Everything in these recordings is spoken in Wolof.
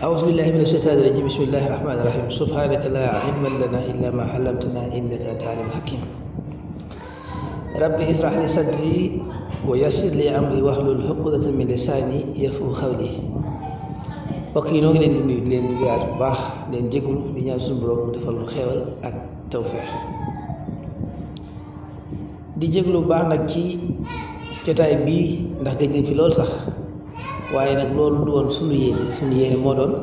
أعوذ بالله من الشيطان الرجيم بسم الله الرحمن الرحيم سبحانك لا علم لنا إلا ما علمتنا إنك أنت العليم الحكيم ربي اشرح لي صدري ويسر لي أمري واحلل عقدة من لساني يفقهوا قولي mbokk yi noo ngi leen di nuyu di leen ziar bu baax leen jégalu di ñaan suñu borom mu defal nu xéewal ak tawfeex di jégalu bu baax nag ci jotaay bii ndax gëj nañ fi loolu sax waaye nag loolu du woon suñu yéene moo doon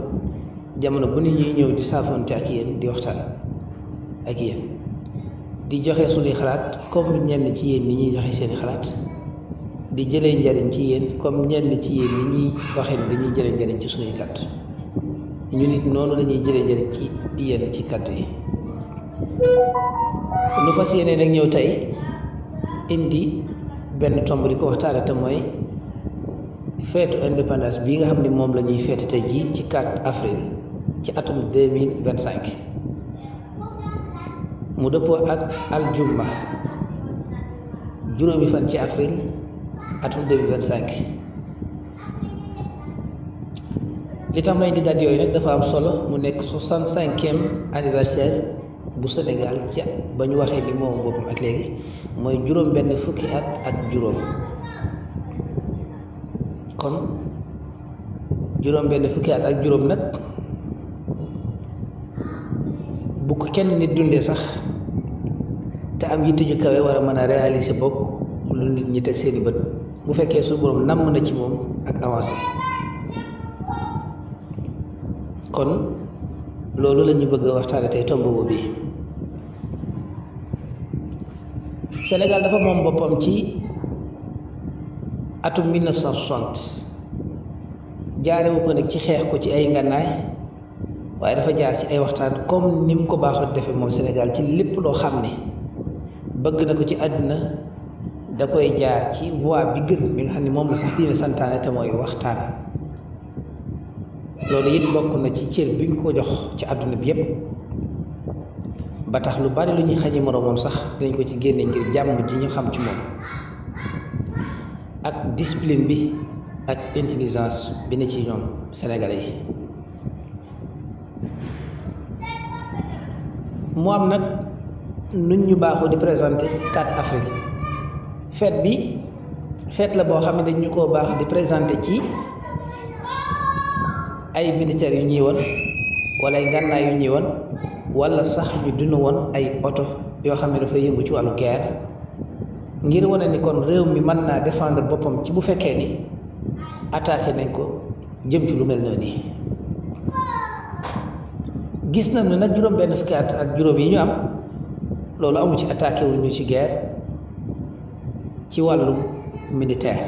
jamono bu nit ñuy ñëw di saafonte ak yéen di waxtaan ak yéen di joxe suñuy xalaat comme ñenn ci yéen ni ñuy joxe seeni xalaat di jëlee njariñ ci yéen comme ñenn ci yéen ni ñuy waxee ni dañuy jëlee njariñ ci suñuy kàddu ñu nit noonu lañuy jëlee njariñ ci yéen ci kàddu yi nu fas yéene nag ñëw tey indi benn tomb di ko waxtaane te mooy feetu indépendance bii nga xam ni moom la ñuy feete tey jii ci 4 avril ci atum 2025 mu dëppoo ak aljumma juróomi fan ci avril atum 2025 li tax may indi date yooyu nag dafa am solo mu nekk 65e anniversaire bu Sénégal ci ba ñu waxee ni moom boppam ak léegi mooy juróom benn fukki at ak juróom kon juróom benn fukki at ak juróom nag bu ko kenn nit dundee sax te am yitte ju kawe war a mën a réaliser bokk lu nit ñi teg seeni bët bu fekkee su borom namm na ci moom ak avancé kon loolu la ñu bëgg a waxtaane tey tomb boobu bi Sénégal dafa moom boppam ci atum 1960 jaarewu ko nag ci xeex ko ci ay ngànnaay waaye dafa jaar ci ay waxtaan comme ni mu ko baaxoo defee moom Sénégal ci lépp loo xam ne bëgg na ko ci àdduna da koy jaar ci voie bi gën bi nga xam ne moom la sax fii ne santaane te mooy waxtaan loolu it bokk na ci cër bi ñu ko jox ci àdduna bi yépp ba tax lu bari lu ñuy xañi moroomam sax dañ ko ci génne ngir jàmm ji ñu xam ci moom ak discipline bi ak intelligence bi ne ci ñoom sénégalais yi mu am nag nun ñu baaxoo di présenter 4 avril fête bi fête la boo xam ne dañu koo baax di présenter ci ay militaires yu ñuy woon wala ay ngànnaay yu ñuy woon wala sax ñu duna woon ay oto yoo xam ne dafa yëngu ci wàllu guerre ngir wane ni kon réew mi mën naa défendre boppam ci bu fekkee ni attaqué nañ ko jëm ci lu mel noonu nii gis nañ ne nag juróom benn fukki at ak juróom yi ñu am loolu amu ci attaqué wu ñu ci guerre ci wàllu militaire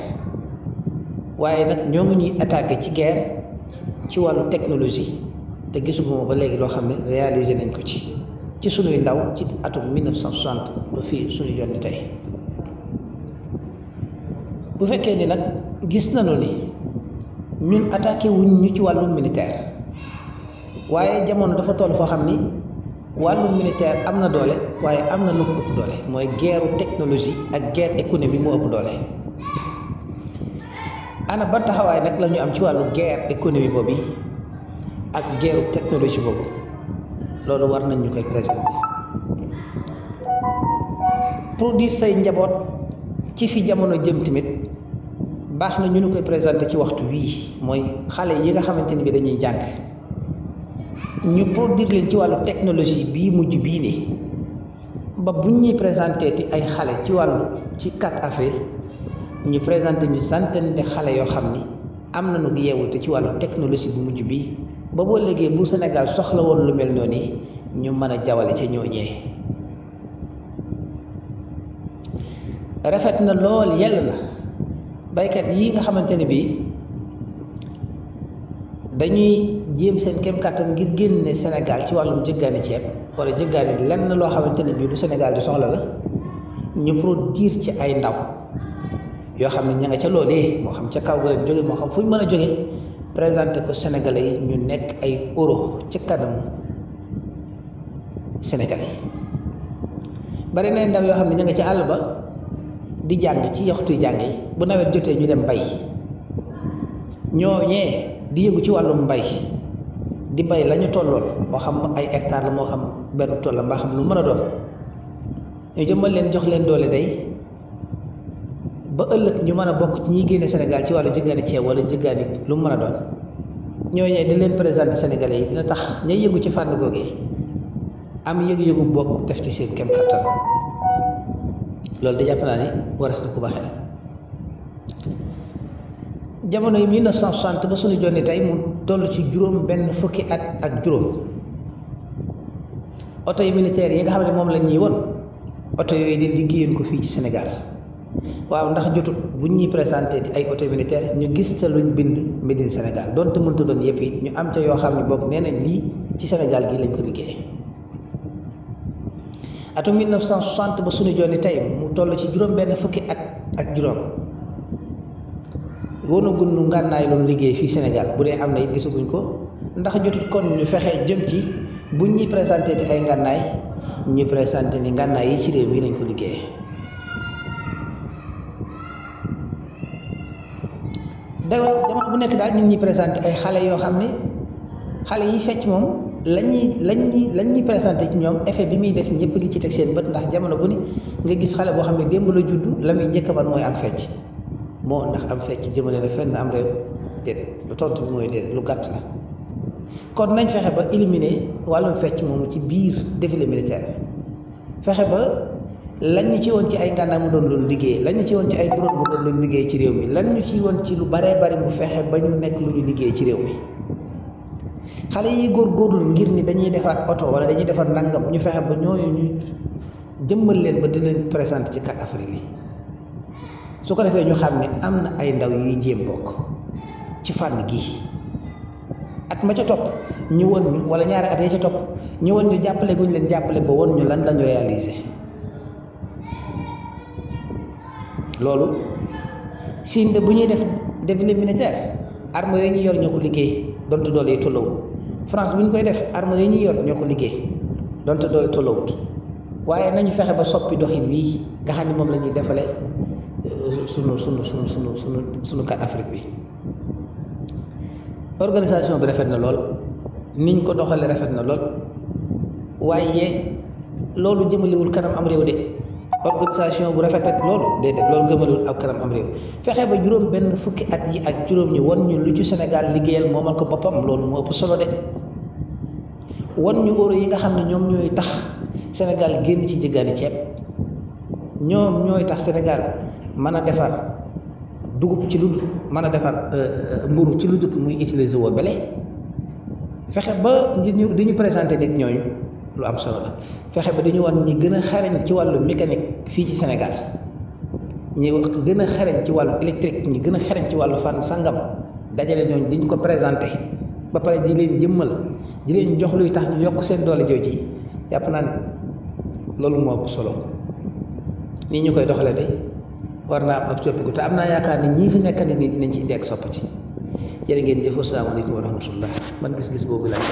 waaye nag ñoo ngi ñuy attaqué ci guerre ci wàllu technologie te gisuguma ba léegi loo xam ne réalisé nañ ko ci sunuy ndaw ci atum 1960 ba fii suñu jonni tey bu fekkee ni nag gis nañu ni ñun attaqué wuñ ñu ci wàllu militaire waaye jamono dafa toll foo xam ni wàllu militaire am na doole waaye am na lu ko ëpp doole mooy guerre technologie ak guerre économie moo ëpp doole ana ban taxawaay nag la ñu am ci wàllu guerre économie boobu ak guerre technologie boobu loolu war nañ ñu koy présenter produire say njaboot ci fi jamono jëm tamit baax na ñu nu koy présenter ci waxtu wii mooy xale yi nga xamante ni bi dañuy jàng ñu produire leen ci wàllu technologie bii mujj bii nii ba buñ ñuy présenter ti ay xale ci wàllu ci 4 avril ñu présenter ñu centaine de xale yoo xam ni am nañu yeewute ci wàllu technologie bu mujj bii ba boo léegi bu Sénégal soxla woon lu mel noonu ñu mën a jawale ca ñooñee rafet na lool yell na baykat yi nga xamante ne bii dañuy jéem seen kem kàttan ngir génne Sénégal ci wàllum jëggaani ceeb wala jëggaani lenn loo xamante ne bii lu Sénégal di soxla la ñu produire ci ay ndaw yoo xam ne ña nga ca loolee moo xam ca kaw ga leen jóge moo xam fu ñu mën a jóge présenté ko Sénégalais yi ñu nekk ay euro ci kanamu Sénégalais yi bari na ndaw yoo xam ne ña nga ca àll ba di jàng ci yaxtuy jàng yi bu nawet jotee ñu dem bay ñooñee di yëngu ci wàllum mbay di bay la ñu tollool moo xam ay hectare la moo xam benn tool la mbaa xam lu mën a doon ñu jëmmal leen jox leen doole day ba ëllëg ñu mën a bokk ci ñiy génne Sénégal ci wàllu jëggaani ceeb wala jëggaani lu mu mën a doon ñooñee di leen présenté Sénégalais yi dina tax ñay yëngu ci fànn googee am yëg-yëgu bokk def ci seen kem kattan loolu di jàpp naa ni waras na ko ba xel jamono yi 1960 ba suñu jonni tey mu toll ci juróom benn fukki at ak juróom oto yi militaires yi nga xam ne moom lañ ñuy woon oto yooyu di liggéeyoon ko fii ci Sénégal waaw ndax jotut bu ñuy présenté ay oto militaire ñu gis ca luñ bind Made in Sénégal donte mënta doon yëpp it ñu am ca yoo xam ne boog nee nañ lii ci Sénégal gi lañ ko liggéeyee atum 1960 ba suñu jonni tey mu toll ci juróom benn fukki at ak juróom woonu gunnu ngànnaay loon liggéey fii Sénégal bu dee am na it gisaguñ ko ndax jotut kon ñu fexe jëm ci buñ ñuy présenté ci ay ngànnaay ñu présenté ni ngànnaay yi ci réew mi lañ ko liggéeyee jamono bu nekk daal nit ñi présenté ay xale yoo xam ne xale yi fecc moom lañ ñuy présenté ci ñoom effet bi muy def ñëpp ngi ci teg seen bët ndax jamono bu ni nga gis xale boo xam ne démb la juddu la muy njëkk a man mooy am fecc moo ndax am fecc jëmale na fenn am réew déedéet lu tontu bi mooy déedéet lu gàtt la kon nañ fexe ba éliminer wàllum fecc moomu ci biir défilé militaire fexe ba lan ñu ci woon ci ay ngànnaay mu doon loolu liggéey lan ñu ci woon ci ay drone mu doon lu ñu liggéey ci réew mi lan ñu ci woon ci lu baree bari mu fexe ba ñu nekk lu ñu liggéey ci réew mi xale yi góorgóorlu ngir ni dañuy defar oto wala dañuy defar nangam ñu fexe ba ñooñu ñu jëmmal leen ba di leen présenté ci 4 avril yi su ko defee ñu xam ne am na ay ndaw yuy jéem bokk ci fànn gi at ma ca topp ñu won ñu wala ñaari at ya ca topp ñu won ñu jàppale guñ leen jàppale ba won ñu lan la ñu réalisé loolu Chine de bu ñuy def défilé militaire arme yooyu ñu yor ñoo ko liggéey donte doole yi tollawut France bu ñu koy def arme yooyu ñu yor ñoo ko liggéey donte doole tollawut waaye nañu fexe ba soppi doxin wii nga xam ne moom la ñuy defale sunu 4 Afrique bi organisation bi rafet na lool niñ ko doxalee rafet na lool waaye loolu jëmalewul kanam am réew de organisation bu rafet ak loolu déedéet loolu gëmalewul ak kanam am réew fexe ba juróom benn fukki at yi ak juróom ñi won ñu lu ci Sénégal liggéeyal moomal ko boppam loolu moo ëpp solo de won ñu euro yi nga xam ne ñoom ñooy tax Sénégal génn ci jëggaani ceeb ñoom ñooy tax Sénégal mën a defar dugub ci lu dut mën a defar mburu ci lu dut muy utiliser woo bele fexe ba di ñu présenté nit ñooñu lu am solo la fexe ba dañu wan ñi gën a xarañ ci wàllu mécanique fii ci Sénégal ñi gën a xarañ ci wàllu électrique ñi gën a xarañ ci wàllu fànn sangam dajale ñooñu diñ ko présenté ba pare di leen jëmmal di leen jox luy tax ñu yokk seen doole jooju yi jàpp naa ne loolu moo ëpp solo nii ñu koy doxale de war naa am ab soppiku te am naa yaakaar ni ñii fi nekkandi nii dinañ ci indi ak soppati jërë ngeen jëf asalaamaaleykum wa rahmatullah man gis-gis boobu laay